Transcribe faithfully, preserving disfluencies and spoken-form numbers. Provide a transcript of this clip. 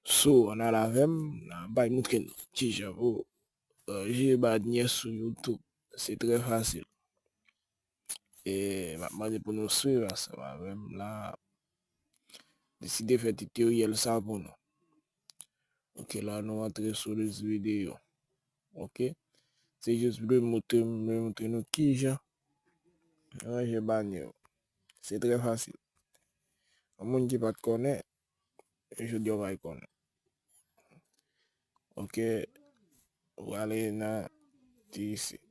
So, ann al avè m, n a bay moutre nou kijan pou ranje banyè sou YouTube. Se trè fasil. E m ap mande pou nou swiv ansanm avè m la. Deside fè titoryèl sa pou nou. Ok, la nou antre sou lòt videyo. Ok? Se jis vle moutre, vle moutre nou kijan ranje banyè yo. Se trè fasil. Yon moun ki pa t konnen, jodi a w pral konnen. Ok, ou ale nan ti isit.